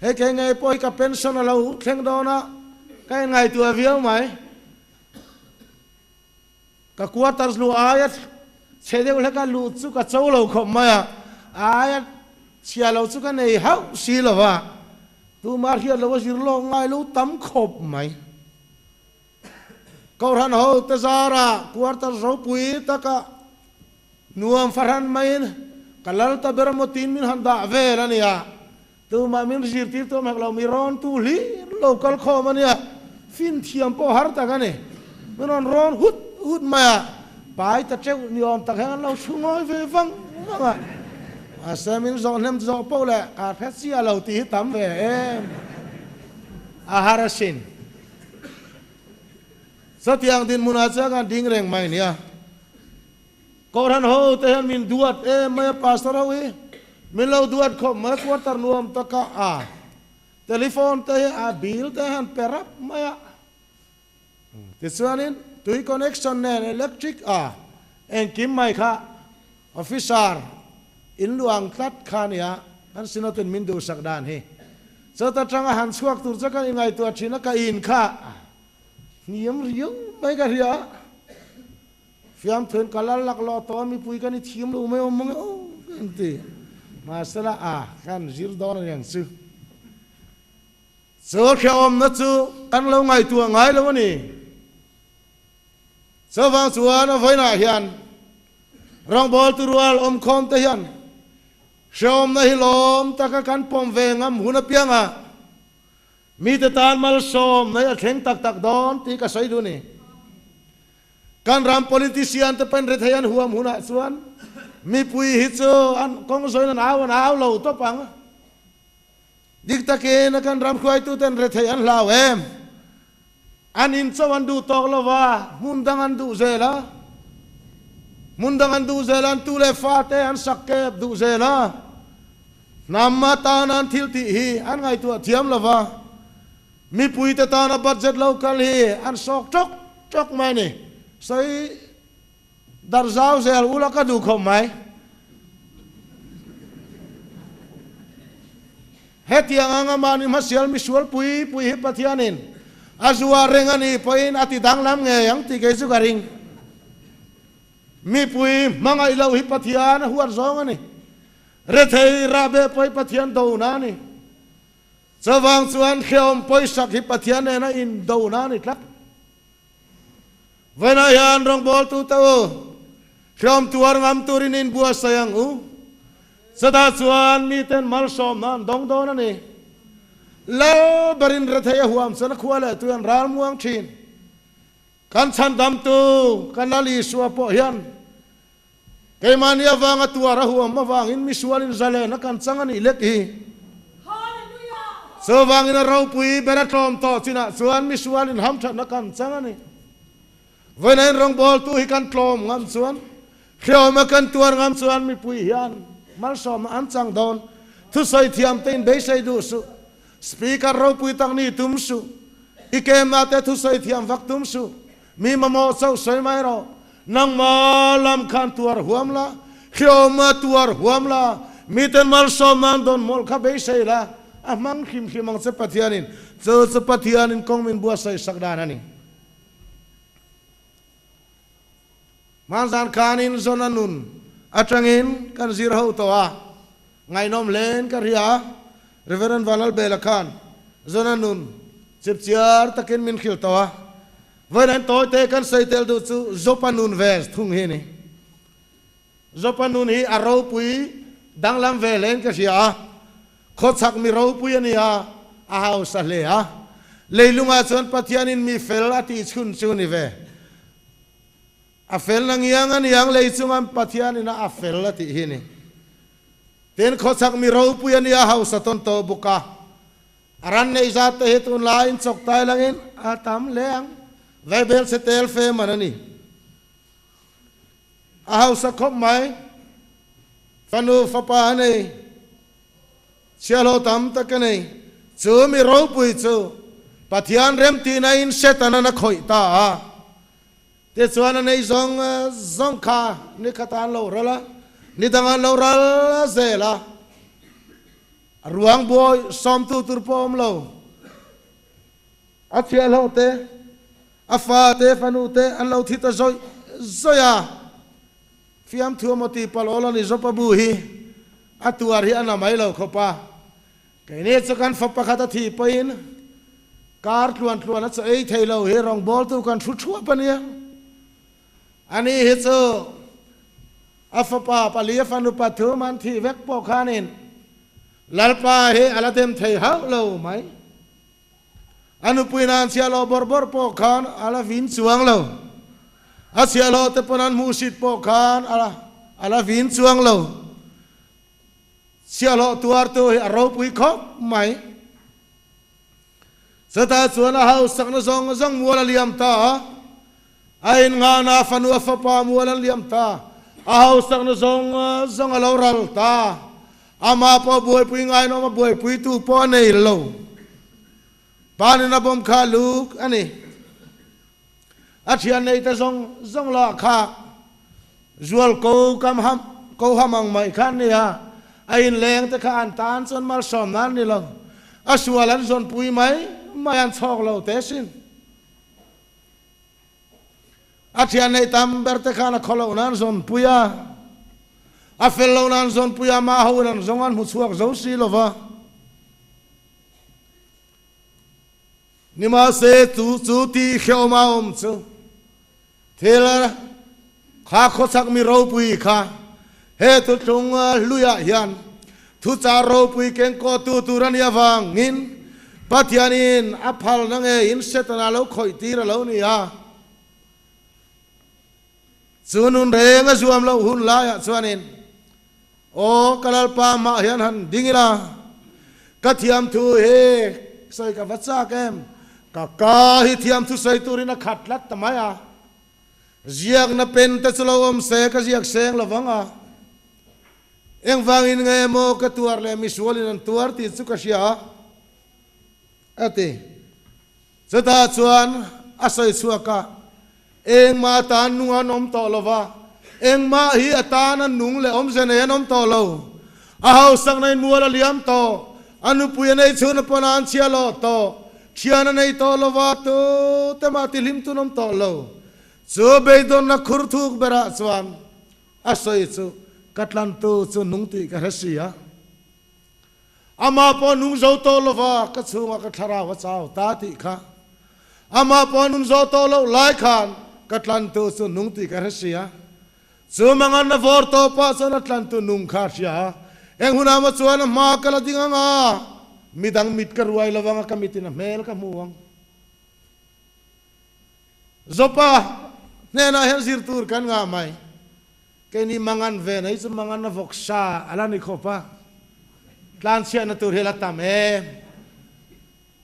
Hei kei ngei pawh hi ka pension a lo thleng dawn a, ka inngaihtuah viau mai. Ka quarters luh aia chhe deuh hlek a luh chu ka cho lo khawp mai a, a aia chhia lo chu ka nei hauh si lo va, tumah hriat lo a zir lawk ngai lo tam khawp mai. Kohhran ho te zara quarters ropui taka nuam fahran maiin ka lal ta ber emaw tiin min han dah vel a nia. Tumah min zirtir tu hmek lo, mi rawn tu hlir lo kal khawm a nia, fin thiam pawh har tak a ni. Min rawn rawn hut hut mai a, pai ta teuh ni awm tak hian an lo thu ngawi ve vang vang a. Mahse min zawh hnem zawh poh leh ka hre chiah lo tih hi tam ve em a har asin. Chutiang dinhmunah chuan kan ding reng mai nia. Kohhran ho te hian min duat em mai a, Pastor ho hi min lo duat khawp mai a, quarter nuam taka a telephone te hi a bill te han pe rap mai a. Tichuanin tui connection nen electric a engkim mai kha officer in luang tlat kha nia kan Synod-in min duhsak dan hi. Chawt atanga han chhuak tur chu kan inngaihtuah thin a, ka in kha hniam riau mai ka hria a. Fiamthuin ka lal laklawh tawh a, mipui kan i thiam lo mai awm mang e aw ka inti. Mahsela a kan zir dawn a niang chu. Chu hrehawmna chu kan lo ngaihtuah ngai lo a ni. Chuvang chuan a vawiinah hian rawngbawltu rual awmkhawm te hian hrehawmna hi lawm taka kan pawm ve ngam hun apiangah mite tan malsawmna hi a thleng tak tak dawn tih ka sawi duh a ni. Kan ram politician te pawn rethei an huam hunah chuan mipui hi chu an kawng zawiin an au an au lo tawp ang. Dik takin a kan ram hruaituten rethei an hlau em? An in chauh an duh tawk lo va, hmun dang an duh zel a. Hmun dang an duh zel a, an tu leh fate an sak kep duh zel a. Hnam atana an thil tih hi an ngaihtuah thiam lo va, mipuite tana budget lo kal hi an sawk tawk tawk mai a ni. Sawi Dar zau zel ula ka duh khawp mai. Hetiang anga mahni hmasial misual pui pui hi Pathianin a zuar reng a nih pawhin a ti danglam ngei ang tih kei chu ka ring. Mipui hmangaih loh hi Pathian a huat zawng a ni. Rethei rahbeh pawh hi Pathian dona a ni. Chuvang chuan hrehawm pawisak hi Pathian nena indona a ni tlat. Vawiinah hian rawngbawltute u, hlawm tuar ngam turin in buatsaih ang u. Chutah chuan miten malsawmna an dawng dawn a ni. Lal berin rethei a huam chuan a khua leh tui an ral muang thin. Kan chhandamtu kan Lal Isua pawh hian Keimahni avanga tuar a huam avangin misualin zalen a kan chang a nih lek hi. Chuvangin a ropui ber a tlawm tawh chinah chuan misualin hamthatna kan chang a ni. Vawiin rawngbawltu hi kan tlawm ngam chuan, hrehawma kan tuar ngam chuan mipui hian malsawmna an chang dawn. Thusawi thiamte in beisei duh suh. Speaker ropui tak ni tum suh. I kemna te thusawi thiam vak tum suh. Mi mamawh chauh sawi mai rawh. Nangma lam khan tuar huam la, hrehawma tuar huam la, miten malsawm nan dawn mawlh kha beisei la, a hmang hrim hrim ang che Pathianin. Chu chu Pathianin kawng min buatsaih sak dan a ni. Hmanzan khanin Zona nun atangin kan zir ho tawh a, ngaihnawm hlein ka hria a, Reverend Vanlalbela khan Zona nun chipchiar takin min hrilh tawh a, Vawiin tawi te kan sawi tel duh chu Zopa nun ve thung hi a ni. Zopa nun hi a ropui danglam ve hlein ka hria a, khawchhak mi ropui a ni a, a hausa hle a. Leilungah chuan Pathianin mi fel a tih chhun chu ni ve. A fel na ngiang a niang lei chunga Pathianin a a fel a tih hi a ni. Tin, khawchhak mi ropui a ni a, hausa tawn tawh bawk a. A ran neih zat te hi tunlaiin chawk tai langin a tam hle ang. Vaibel chhe tel fe man a ni. A hausa khawp mai. Fanu fapa a nei. Chhiahhlawh tam tak a nei. Chu mi ropui chu Pathian remtihna in Setana'n a khawih ta a. Tichuan a nei zawng zawng kha ni khat ah an lo ral a, ni dangah an lo ral zel a. A ruang buai sawmtu tur pawh a awm lo. A thiahhlawh te, a fa te, fanu te an lo thi ta zawih zawih a. Fiamthu emaw tih palh awl a ni Jopa bu hi a tuar hi a na mai lo khawp a. Keini chu kan fa pakhat a thih pawhin kar tluan tluan a chaw ei thei lo hi rawngbawltu kan thu thuap a nia. Ani hi chu a fapa pali a fanu pathum an thih vek pawh khanin Lalpa hi a la dem thei hauh lo mai. A nupui nan chhiahhlawh bawrh bawrh pawh khan a la vin chuang lo. A chhiahhlawh te pawn an hmuhsit pawh khan a la vin chuang lo. Chhiahhlawh tuartu hi a ropui khawp mai. Chutah chuan a hausakna zawng zawng mual a liam ta a, a innghahna fanu a fapa mual an liam ta, a hausakna zawng zawng a lo ral ta, amah pawh buaipui ngainawm a buaipuitu pawh a nei lo. Panin a bawm kha luk a ni. A thian nei te zawng zawng lah kha zual ko kam ham ko ham ang mai kha an ni a, a inleng te kha an tan chuan malsawmna an ni lo, a sual an zawnpui mai mai an chhawk lo te sin. A thian nei tam ber te khan a khaw lohna an zawnpui a, a fel lohna an zawnpui a, mah ho in an zawng an hmu chhuak zo si lo va. Nimahse, chu chu tih hrehawm a awm chu thil kha khawchhak mi ropui kha he thuthlung hluiah hian thuchah ropui kengkawhtu tur a nih avangin Pathianin a phalna ngeiin Setana lo khawih tir a lo ni a. Chu nun reng a zuam loh hun laiah chuanin Aw ka Lalpa mah hian han ding ila, ka thiamthu hi sawi ka va chak em? Ka ka hi thiamthu sawi turin a khat tlat ta mai a, ziakna pen te chu lo awm se ka ziak seng lo vang a, engvangin nge emaw ka tuar leh misualin an tuar tih chu ka hria a, a ti. Chutah chuan a sawi chhuak a, Engmah atan nung an awm tawh lo va, engmah hi atana nung leh awmze nei an awm tawh lo. A hausakna in mual a liam tawh, a nupui a nei chhun a pawn a an chhia lawh tawh, thian a nei tawh lo va, tute mah tihlim tun awm tawh lo. Chu beidawnna khur thuk berah chuan a sawi chu, Ka tlantu chu nung tih ka hre si a. Amah pawh nung zo tawh lo va, ka chhungah ka thlarau a chau ta tih kha. Amah pawh nun zo tawh loh lai khan ka tlantu chu nung tih ka hre sia. Chu mangan a vawr tawh pah chuan a tlantu nung kha a hria a. Eng hunah maw chuan a hma ka la ding ang a, midang mit ka ruai lo ang a, ka mitin a hmel ka hmu ang. Jopa hnenah hian zir tur kan ngah mai. Keini mangan ve nei chu mangan a vawk sa a la ni khawp a, tlanchhiahna tur hi a la tam em.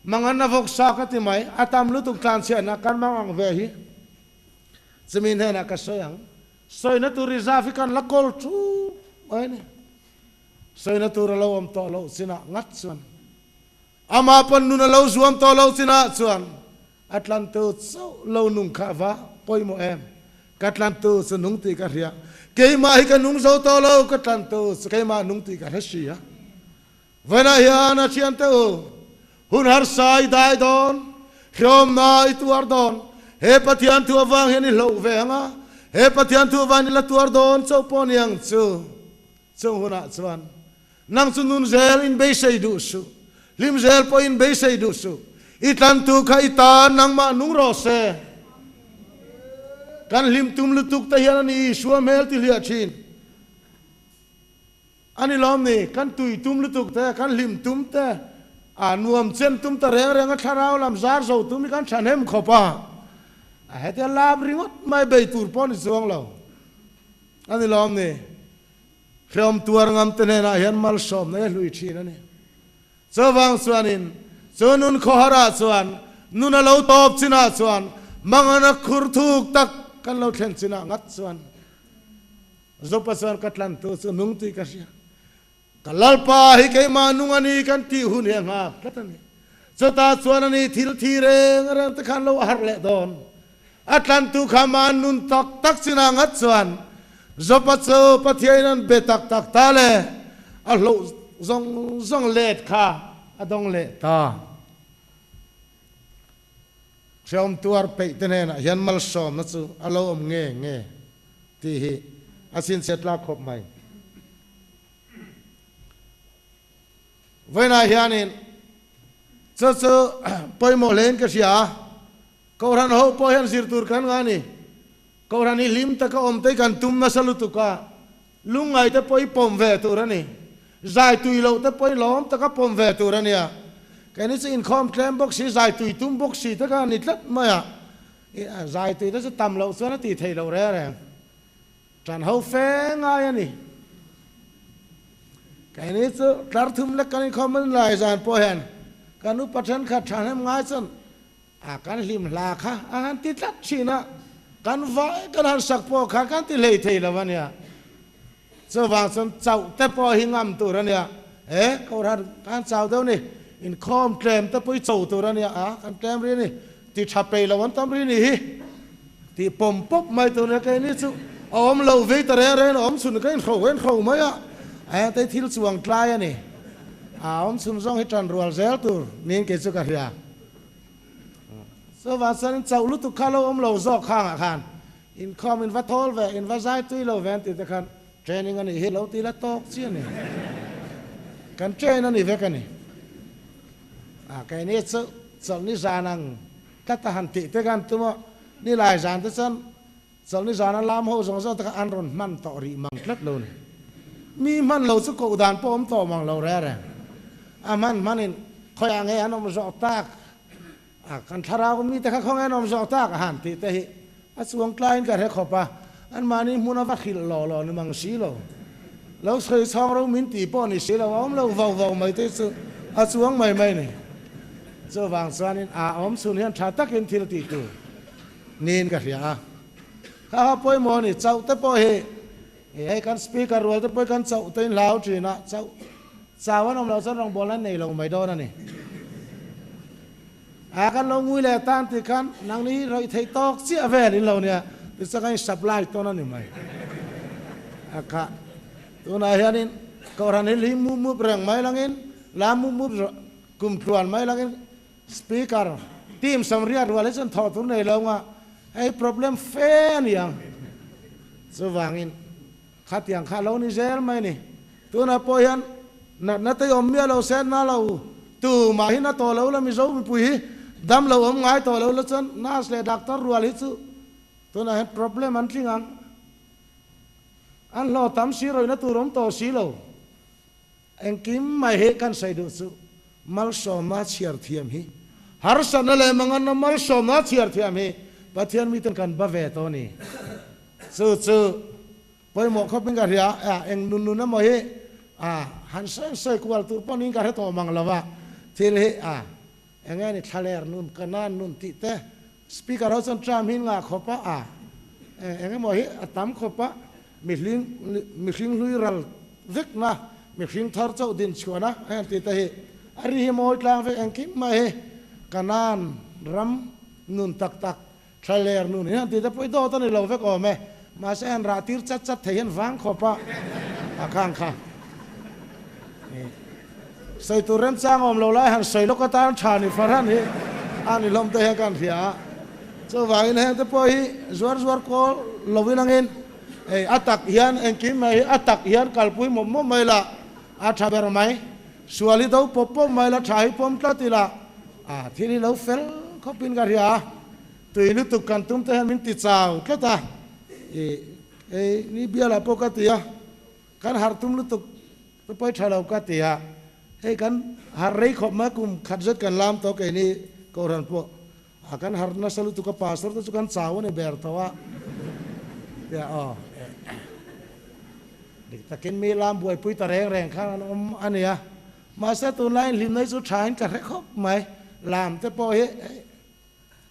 Mangan a vawk sa ka ti mai, a tam lutuk tlanchhiahna kan mangang ve hi. Chumi hnenah ka sawi ang, sawina tur reserve hi kan la kawl thup mai a ni. Sawina tur a lo awm tawh loh chinah ngat chuan, amah pawn nun a lo zuam tawh loh chinah chuan A tlantu chauh lo nung kha va pawimawh em? Ka tlantu chu nung tih ka hria. Keimah hi ka nung zo tawh lo, ka tlantu chu keimah nung tih ka hre si a. Vawiinah hian a thiante u, hun harsa i dai dawn, hreawmna i tuar dawn, he Pathian thu avang hian i hloh ve ang a, he Pathian thu avangin i la tuar dawn chauh pawh ni ang chu. Chung hunah chuan nang chu nun zel in beisei duh suh, hlim zel pawh in beisei duh suh, i tlantu kha i tan nangmah nung rawh se. Kan hlim tum lutuk te hian a ni Isua hmel ti hliah thin. A ni lawm ni, kan tui tum lutuk te, kan hlim tum te, a nuam chen tum ta reng reng a thlarau lam zar zo tum hi kan thahnem khawp a, a hetia lap ringawt mai bei tur pawh ni chuang lo. A ni lawm ni. Hreawm tuar ngam te hnenah hian malsawmna hi a hlui thin a ni. Chuvang chuanin chu nun khawharah chuan nun a lo tawp chinah chuan mangana khur thuk tak kan lo thlen chinah ngat chuan Zopa chuan ka tlantu chu nung tih ka hria. Ka Lalpa hi keimah nung a ni kan tih hun hi a nghak tlat a ni. Chutah chuan a ni thil thi reng reng te khan lo a harh leh dawn. A tlantu kha mah an nun tak tak chinah ngat chuan Jopa chu Pathiain an be tak tak ta le a hloh zawng zawng let kha a dawng leh ta. Hrehawm tuar peih te hnenah hian malsawmna chu a lo awm nge nge tih hi a chhinchhiat tlak khawp mai. Vawiinah hianin chu chu pawimawh hlein ka hria a, Kohhran ho pawh hian zir tur kan ngah a ni. Kohhran hi hlim taka awm te kan tum nasa lutuk a, lungngai te pawh i pawm ve tur a ni. Zai tui loh te pawh i lawm taka pawm ve tur a nia. Keini chu inkhawm tlem bawk si, zai tui tum bawk si te kha a ni tlat mai a. Zai tui te chu tam loh chuan a tih theih loh reng reng. Ṭan ho fe ngai a ni. Keini chu tlar thum lek kan inkhawm a ni lai zan pawh hian kan upa ṭhenkhat ṭhahnem ngai chuan A kan hlim hla kha a han ti tlat thin a, kan vai kan han sak pawh kha kan ti hlei thei lo a nia. Chuvang chuan chauh te pawh hi ngam tur a nia. E, Kohhran kan chau deuh ni, inkhawm tlem te pawh hi cho tur a nia, a kan tlem ri a ni, ti tha peih lo an tam ri ni hi, tih pawm pawp mai tur a nia. Keini chu a awm lo vei ta reng reng a, awm chhun ka inhro ka inhro mai a, a hete thil chuang tlai a ni. A awm chhun zawng hi tan rual zel tur niin kei chu ka hria. Chuvang chuan chauh lutuk kha lo awm lo zawk khangah khan inkhawm in va thawl ve, in va zai tui lo ve an tih te khan training a nih hi lo ti la tawk chi a ni. Kan train a ni vek a ni. A keini chu chawlhni zan ang tlat a han tih te khan tum a, nilai zan te chuan Chawlhni zana lam ho zawng zawng te kha an rawn hman tawh rih mang tlat lo ni. Mi hman lo chu koh dan pawh awm tawh mang lo reng reng. A hman hmanin khawiah nge an awm zawh tak a, kan thlarau mite kha khawnge an awm zawh tak a han tih te hi a chuang tlaiin ka hre khawp a, anmahni hmun a va hrilh lawh lawh ni mang si lo. Lo sawi chhawng ro min tih pawh ni si lo, a awm lo vau vau mai te chu a chuang mai mai ni. Chuvang chuanin a awm chhun hian tha takin thil tih tur. Niin ka hria a. Kha kha pawimawh a ni, chauh te pawh hi hei kan speaker rual te pawh hi kan chauh te in hlau thin a, chauh chau an awm loh chuan rawngbawlna an nei lo mai dawn a ni. A kan lo ngui leh tan tih khan nangni hi rawih theih tawk chiah vel in lo nia, tichuan kan in supply tawn a ni mai. A kha tunah hianin Kohhran hi hlim mup mup reng mai langin lam mup mup kum tluan mai langin Speaker, Team Samriat rual hi chuan thawh tur nei lo nga, hei problem fe a ni ang. Chuvangin khatiang kha lo ni zel mai ni. Tunah pawh hian natna te awm miah lo se na lo tumah hi na tawh lo la Mizo mipui hi dam lo awm ngai tawh lo la chuan nurse leh doctor rual hi chu tunah hian problem an tling ang. An hlawh tam si rawihna tur awm tawh si lo. Engkim mai hi kan sawi duh chu malsawmna chhiar thiam hi harsatna leh manganna malsawmna chhiar thiam hi Pathian miten kan ba ve tawh a ni. Chu chu pawimawh khawpin ka hria a, eng nun nun emaw hi a han sawi sawi kual tur pawh niin ka hre tawh mang lo va, thil hi a eng nge ni thlaler nun, kanan nun tih te Speaker ho chuan tram hi ngah khawp a, a eng emaw hi a tam khawp a, mihring mihring hlui ral vekna, mihring thar chauh din chhuahna a han tih te hi a ri hi mawi tlang vek engkim mai hi Kanaan ram nun tak tak thlaler nun hi han tih te pawh i dawt a ni lo vek awm e, mahse han rah tir chat chat thei hian vang khawp a, a khang kha. Sawi tur remchang awm lo lai han sawi lawk atan tha ni far han hi a ni hlawm te hian kan hria a. Chuvangin heng te pawh hi zuar zuar kawl lovin angin hei a tak hian engkim mai hi a tak hian kalpui mawp mawp mai la a tha ber mai. Sual hi do pawp pawp mai la tha hi pawm tlat ila a thil hi lo fel khawpin ka hria a. Tui lutuk kan tum te hian min ti chau tlat a. Ih hei ni bialah pawh ka ti a kan harh tum lutuk Ka pawi tha lo ka ti a, hei kan harh rei khawp mai kum khat zet kan lam tawh keini Kohhran pawh a kan harh nasa lutuk a pastor te chu kan chau a ni ber tawh a tia aw dik takin mi lam buaipui ta reng reng khan an awm a nia mahse tunlaiin hlimna hi chu thain ka hre khawp mai lam te pawh hi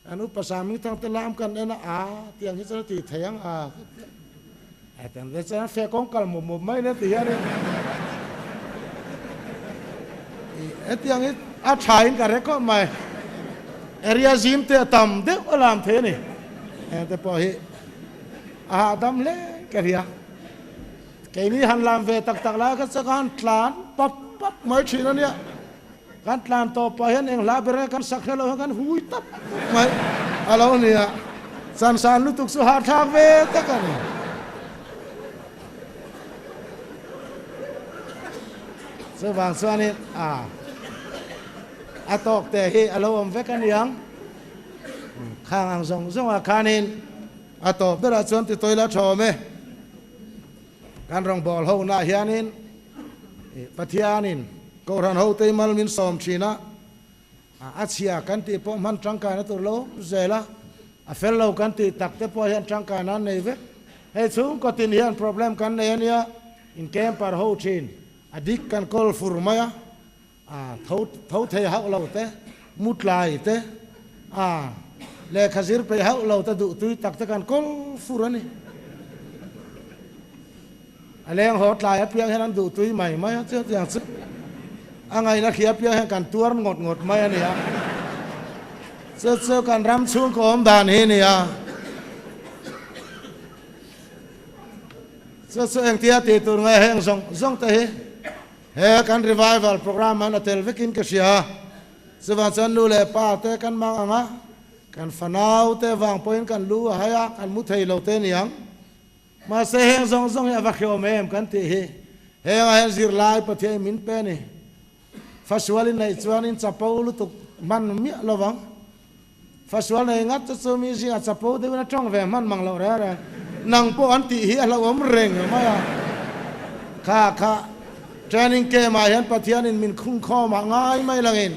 An upa Sami thang te lam kan en a, a tiang hi chuan a ti thei ang a, a tiang te chuan feh kawng kal mup mup mai nia ti hian in hetiang hi a tha in ka hre khawp mai. Area zim te a tam deuh a lam thei a ni. Heng te pawh hi a hahdam hle ka hria. Keini han lam ve tak tak lai kha chu ka han tlan pap. pap mai thin a nia. Kan tlan tawp pah hian eng hla ber nge kan sak hre lo hian kan hui tap tap mai a lo ni a, chansan lutuk chu hahthlak ve tak a ni. Chuvang chuanin a a tawk te hi a lo awm vek a niang. Khang ang zawng zawngah khanin a tawp berah chuan ti tawila tha awm e. Kan rawngbâwl honaah hianin Pathianin Kohhran hote mal min sâwm ṭhîn a, a chhia kan tih pawh hman ṭangkaina tûr lo zêl a, a fel lo kan tih tak te pawh hian ṭangkaina an nei vek. Hei chhungkaw tin hian problem kan nei a nia, in camper ho ṭhîn, a dik kan kawl fur mai a, a tho tho thei hauh lo te, mu tlai te, a lehkha zir peih hauh lo te duhtui tak te kan kawl fur a ni. A leng haw tlai apiang hian an duhtui mai mai a, chutiang chu a ngaihna thli apiang hian kan tuar ngawt ngawt mai a ni a. Chu chu kan ram chhungkaw awm dan hi a ni a. Chu chu engtia tih tur nge heng zawng zawng te hi. He kan revival programme an a tel vekin ka hria. Chuvang chuan nu leh pa te kan mang ang a, kan fanau te vang pawhin kan lu a hai a, kan mu thei lo te niang. Mahse heng zawng zawng hi a va hreawm em kan tih hi hengah hian zirlai Pathian min pe a ni. Fasual in neih chuan in chapo lutuk hman miah lo vang. Fasual nei ngat chu chu mi zingah chapo deuhin a tawng ve hman mang loh reng reng. Nang pawh an tih hi a hlauhawm reng mai a. Kha kha training camp ah hian Pathianin min khungkhawm ah ngai mai langin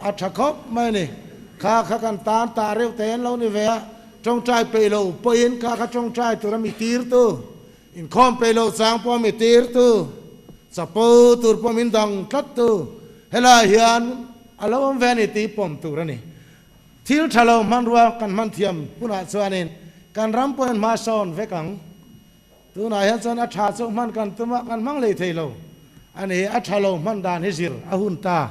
a tha khawp mai a ni. Kha kha kan tan tah reuh te an lo ni ve a, tawngtai peih lo pawhin kha kha tawngtai tura mi tirtu, inkhawm peih lo chang pawh mi tirtu, chapo tur pawh min dang tlat tu, Helai hian a lo awm ve a ni tih pawm tur a ni. Thil tha lo hmanrua kan hman thiam hunah chuanin kan ram pawhin hma sawn vek ang. Tunah hian chuan a tha chu hman kan tum a, kan hmang lei thei lo a ni. A tha lo hman dan hi zir a hun ta.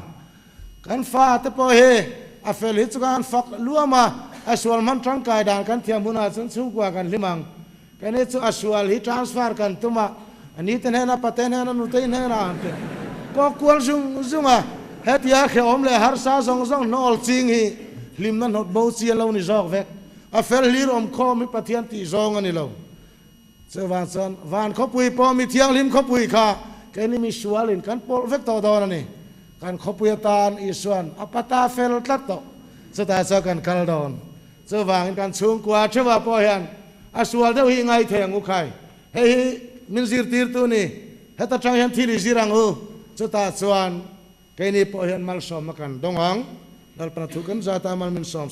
Kan fa te pawh hi a fel hi chu kan fak luam a, a sual hman tangkai dan kan thiam hunah chuan chhungkua kan hlim ang. Kani chu a sual hi transfer kan tum a, a ni te hnena, pate hnena, nutei hnena an ti kawk kual zung zung a, hetia hrehawm leh harsa zawng zawng hnawl ching hi hlimna hnawt bo chi a lo ni zawk vek. A fel hlir awm khawm hi Pathian tih zawng a ni lo. Chuvang chuan van khawpui pawh mi thianghlim khawpui kha keini mi sualin kan pawlh vek tawh dawn a ni. Kan khawpui atan Isuan a pata fel tlat tawh. Chutah chuan kan kal dawn. Chuvangin kan chhungkua theuhah pawh hian a sual deuh hi i ngai thei ang u khai. Hei hi min zirtirtu ni, heta tang hian thil i zir ang u. Chutah chuan keini pawh hian malsawmna kan dawng ang. Lalpana thu kan zata mal min sawm.